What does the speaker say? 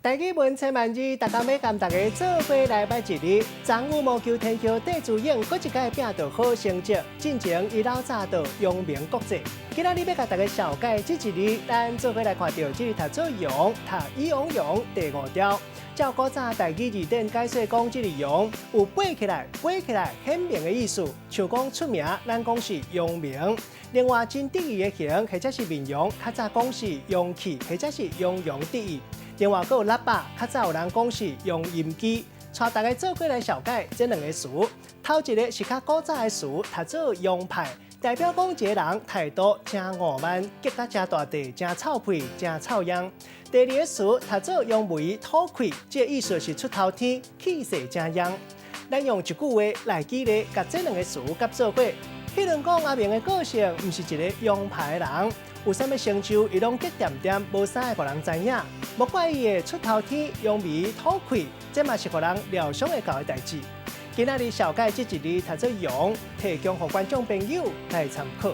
台語文千萬字，逐工欲共大家做伙來捌一字。昨羽毛球天后戴資穎，閣一擺拚著好成績，進前伊老早就揚名國際。今仔日欲共大家紹介這一字，咱做伙來看著這个讀做揚，讀伊昂揚第五調。照古早台語字典解說講，這个揚有爬起來、飛起來、顯明的意思。像講出名，咱講是揚名。另外，真得意的形或者是面容，較早講是揚氣，或者是洋洋得意。另外，閣有喇叭，較早有人講是揚音機。帶大家做伙來紹介這兩個詞。頭一个是較古早的詞，讀做揚派，代表講一個人態度誠傲慢，激甲誠大塊，誠臭屁，誠臭樣。第二个詞讀做揚眉吐氣，這个意思是出頭天，氣勢誠揚。咱用一句話來舉例，共這兩个詞佮做伙。彼如講阿明的個性毋是一个揚派的人，有啥物成就，伊攏激恬恬，無啥會予人知影。莫怪伊會出頭天，揚眉吐氣，這嘛是予人料想會到的代誌。今仔日紹介這一字讀做揚，提供予觀眾朋友來參考。